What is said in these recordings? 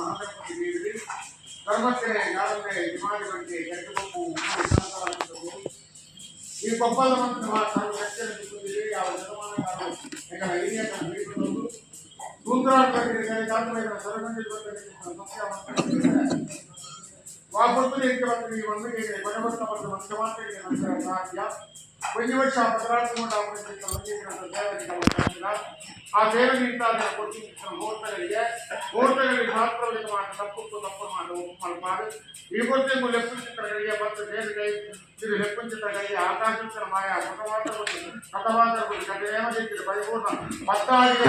ಮಹಾಗಣಪತಿ ದೇವಿಗೆ ಧರ್ಮಕ್ಕೆ ಯಾರಂದ್ರೆ ವಿಮಾನ ಬಗ್ಗೆ ಗಂಟು ಈ ಕೊಪ್ಪಳ ಮತ್ತು ಸರ್ವ ಶಕ್ತಿಯನ್ನು ಯಾವ ಶತಮಾನ ಎక్కడ ಹಿರಿಯ ಹಿಡಿದುಕೊಂಡು ವಾಪಸ್ಸು ಈ ಒಂದು ಕೊನೆವರ್ತ ಮತ್ತು ಮಂತ್ರಮಾತ್ರೆಗೆ ನಂತರ ಸಾಧ್ಯ ಒಂದು ವರ್ಷ ಆ ಸೇವೆ ನೀಡ್ತಾ ಕೊಡ್ತೀನಿ ಮುಹೂರ್ತಗಳಿಗೆ ಮುಹೂರ್ತಗಳಿಗೆ ಮಾತ್ರ ಮಾಡ ತಪ್ಪು ತಪ್ಪು ಮಾಡು ಮಲ್ಪಾರು ಈ ಗೊತ್ತೇ ಲೆಪ್ಪಿಂಚಿತ್ರಗಳಿಗೆ ಮತ್ತು ಸೇವೆಗೆ ಇದು ಲೆಪ್ಪಿಂಚಿತ್ರಗಳಿಗೆ ಆಕಾಶಿತ್ರ ಮಾಯ ಕಥವಾತ ಕಥವಾತ ಕಥೇಮ ಪರಿಪೂರ್ಣ ಪತ್ತಾದಿ.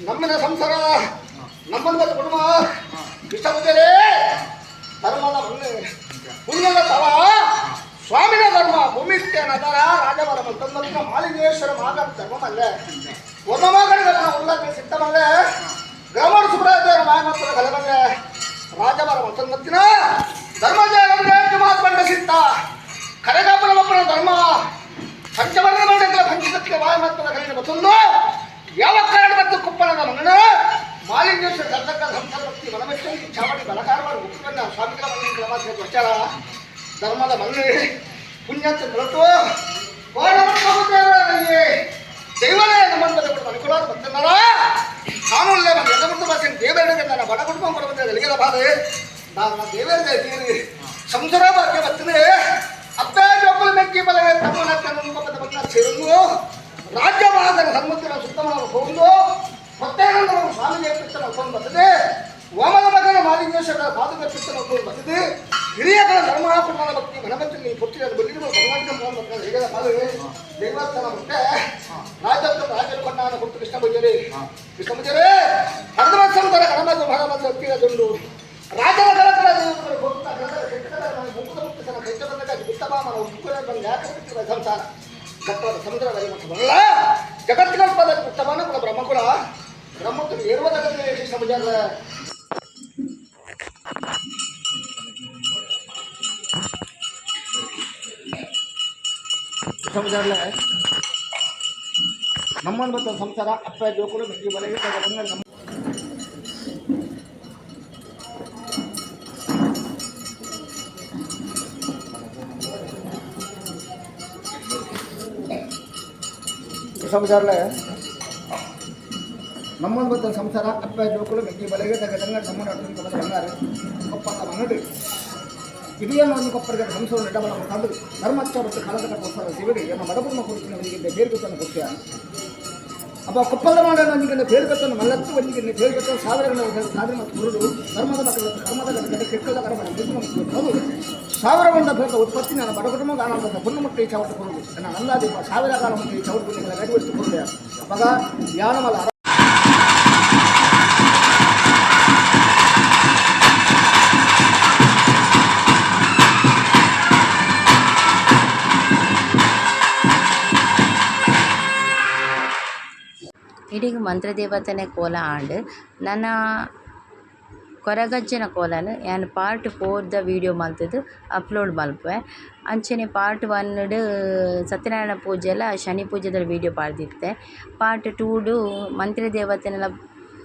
ನಮ್ಮನ ಸಂಸಾರ ನಮ್ಮನ್ನ ಕುಟುಂಬ ಕೃಷ್ಣ ಧರ್ಮದ ಮಣ್ಣು ಪುಣ್ಯದ ತವ ಸ್ವಾಮಿನ ಧರ್ಮ ಭೂಮಿಸ್ತೇನ ದರ ರಾಜವರ ಮತ್ತೊಂದನ್ನ ಮಾಲಿಂಗೇಶ್ವರ ಮಾಗ ಧರ್ಮಮಲ್ಲ ಒಮ್ಮಗಡ ಉಲ್ಲಂಘನೆ ಸಿದ್ಧಮಲ್ಲ ಗ್ರಾಮರು ಸುಬ್ರಾಯ ಮಾಯಮತ್ತದ ಕಲಮಲ್ಲ ರಾಜವರ ಮತ್ತೊಂದತ್ತಿನ ಧರ್ಮ ಮಾತ್ಮಂಡ ಸಿದ್ಧ ಕರೆಗಾಪನ ಒಬ್ಬನ ಧರ್ಮ ಪಂಚವರ್ಣ ಮಂಡಲ ಪಂಚಸತ್ಯ ವಾಯಮತ್ತದ ಕಲಿನ ಮತ್ತೊಂದು ಯಾವ ಕಾರಣ ಮತ್ತು ಕುಪ್ಪಣದ ಮಗನ ಮಾಲಿಂಗೇಶ್ವರ ಕರ್ತಕ್ಕ ಸಂಸಾರ ಭಕ್ತಿ ಮನಮೆಚ್ಚಿ ಚಾವಡಿ ಬಲಕಾರವಾದ ಉಪ್ಪನ್ನ ಸ್ವಾಮಿಗಳ ಮಣ್ಣಿನ ಮಾತ್ರ ಪ್ರಚಾರ ಧರ್ಮದ ಮಣ್ಣು ಪುಣ್ಯಕ್ಕೆ ಹೊರಟು ದೈವನೇ ನಮ್ಮನ್ನು ಅನುಕೂಲ ಬಂದನಾರ ಕಾನೂನಲ್ಲೇ మన ఎల్ల ಭಾಷೆ ದೇವರಿಗೆ ನನ್ನ ಬಡ ಕುಟುಂಬ ಬರುವಂತೆ వెలిగిన ಬಾಧೆ ನಾನು ದೇವರಿಗೆ ತೀರಿ ಸಂಸಾರ ಭಾಗ್ಯ ಬರ್ತದೆ ಅಪ್ಪ ಜೋಕುಲ ಮೆಕ್ಕಿ ಬಲ ತಮ್ಮನ ಬಂದ ಸೇರುಂದು ರಾಜ್ಯವಾದನ ಸನ್ಮತಿನ ಸುತ್ತಮ ಹೋಗುಂದು ಹೊತ್ತೇನಂದ್ರೆ ಸ್ವಾಮಿಗೆ ಪಿತ್ತನ ಕೊಂಡು ಬರ್ತದೆ ವಾಮನ ಮಗನ ಮಾಲಿಂಗೇಶ್ವರ ಪಾದಕ ಪಿತ್ತನ ಕೊಂಡು ಬರ್ತದೆ ಹಿರಿಯಗಳ ಧರ್ಮ ಕುಟುಂಬದ ಭಕ್ತಿ ಮನಮಚ್ಚು ನೀ ಪುಟ್ಟಿನ ಬಲ್ಲಿರುವ ಭಗವಂತ ಹಿರಿಯರ ಪಾದವೇ ದೇವಸ್ಥಾನ ಮುಟ್ಟೆ ರಾಜತ್ವ ರಾಜರು ಕೊಂಡಾನ ಕೊಟ್ಟು ಕೃಷ್ಣ ಪೂಜಾರಿ ಕೃಷ್ಣ ಪೂಜಾರಿ ಹರದವತ್ಸಂತರ ಕಣಮದ ಭಗವಂತ ಭಕ್ತಿಯ ರಾಜರ ಕಲಕಲ ದೇವರುಗಳು ಭಕ್ತ ಕಲಕಲ ಕೆಟ್ಟದ ಮುಕ್ಕುದ ಮುಕ್ತನ ಕೈತ ಬಂದಾಗ ಗುತ್ತಬಾಮನ ಉಕ್ಕುಲ ಬಂದ ಯಾಕೆ ಸಂಸಾರ ಗಟ್ಟದ ಸಮುದ್ರ ಬಲ್ಲ ಜಗತ್ತಿನ ಪದ ಗುತ್ತಬಾನ ಕುಲ ಬ್ರಹ್ಮಕುಲ ಬ್ರಹ್ಮಕ್ಕೆ ಏರುವ ಕೃಷ್ಣ ಪೂಜಾರ ಕೃಷ್ಣ ಪೂಜಾರ್ಲೆ ನಮ್ಮನ್ನು ಬಂದ ಸಂಸಾರ ಅಪ್ಪ ಜೋಕುಲು ಮೆಕ್ಕಿ ಬಲಗೆ ನಮ್ಮ ಸಂಸಾರಲೆ ನಮ್ಮನ್ನು ಬಂದ ಸಂಸಾರ ಅಪ್ಪ ಜೋಕುಲು ಮೆಕ್ಕಿ ಬಲಗೆ ತಗ ನಮ್ಮನ್ನು ಅಡ್ಕೊಂಡು ಬಂಗಾರ ಕೊಪ್ಪತ್ತ ಮನ್ನಡು ಇದೆಯಲ್ಲ ಒಂದು ಕೊಪ್ಪರಿಗೆ ಸಂಸಾರ ನೆಡಬಲ ತಂದು ಧರ್ಮಾಚಾರ ಮತ್ತು ಕಳದ ಕಟ್ಟುವ ಶಿವಡಿ ನಮ್ಮ ಮಡಬುಮ್ಮ ಕುರಿತಿನ ಅವನಿಗೆ ಬೇರ್ಗೊತ್ತನ್ನು ಕೊಡ್ತೀಯ ಅಪ್ಪ ಕೊಪ್ಪಲ್ಲ ಮಾಡೋಣ ಒಂದಿಗೆ ಬೇರ್ಗೊತ್ತನ್ನು ಮಲ್ಲತ್ತು ಒಂದಿಗೆ ಬೇರ್ಗೊತ್ತ ಸಾವಿರ ಸಾವಿರ ಮತ್ತು ಗುರುಡು ಧರ್ಮದ ಮಕ್ಕಳ ಕರ್ಮದ ಗಡ ಕೆಟ್ಟದ ಕರ್ಮ ಹೌದು ಸಾವಿರ ಬಂದ ಬೇಕ ಉತ್ಪತ್ತಿ ನಾನು ಬಡ ಕುಟುಂಬ ಕಾಣಂತ ಪುಣ್ಯ ಮುಟ್ಟಿ ಚೌಟ ಕೊಡುದು ನನ್ನ ಅಂದಾಜು ಸಾವಿರ ಕಾಲ ಮುಟ್ಟಿ ಚೌಟ ಪುಣ್ಯಗಳ ನೆರವೇರಿಸಿ ಕೊಡುದೆ ಅವಾಗ ಯಾನಮಲ ಇಡೀ ಮಂತ್ರದೇವತೆನೆ ಕೋಲ ಆಂಡ್ ನನ ಕೊರಗಜ್ಜನ ಕೋಲನ್ ಯಾನ್ ಪಾರ್ಟ್ 4 ದ ವೀಡಿಯೋ ಮಲ್ತುದು ಅಪ್ಲೋಡ್ ಮಲ್ಪುವೆ. ಅಂಚನೆ ಪಾರ್ಟ್ 1 ಡ್ ಸತ್ಯನಾರಾಯಣ ಪೂಜೆಲ ಶನಿ ಪೂಜೆದ ವೀಡಿಯೋ ಪಾಡ್ದಿತ್ತೆ. ಪಾರ್ಟ್ 2 ಡು ಮಂತ್ರದೇವತೆನ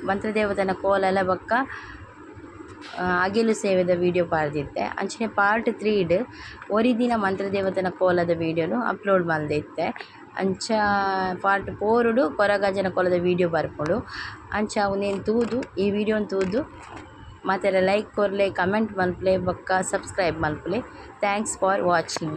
ಮಂತ್ರದೇವತೆನ ಕೋಲಲ ಬೊಕ್ಕ ಅಗೆಲು ಸೇವೆದ ವೀಡಿಯೋ ಪಾಡ್ದಿತ್ತೆ. ಅಂಚನೆ ಪಾರ್ಟ್ 3 ಡ್ ಒರಿದಿನ ಮಂತ್ರದೇವತೆನ ಕೋಲದ ವೀಡಿಯೋನು ಅಪ್ಲೋಡ್ ಮಲ್ದಿತ್ತೆ. ಅಂಚ ಪಾರ್ಟ್ 4 ಡು ಕೊರಗಜ್ಜನ ಕೋಲದ ವೀಡಿಯೋ ಬರ್ಪುಂಡು. ಅಂಚ ಉಂದೆನ್ ತೂದು ಈ ವೀಡಿಯೋನ್ ತೂದು ಮಾತೆರ್ಲ ಲೈಕ್ ಕೊರ್ಲೆ, ಕಮೆಂಟ್ ಮಲ್ಪುಲೆ ಬೊಕ್ಕ ಸಬ್ಸ್ಕ್ರೈಬ್ ಮಲ್ಪುಲೆ. Thanks for watching.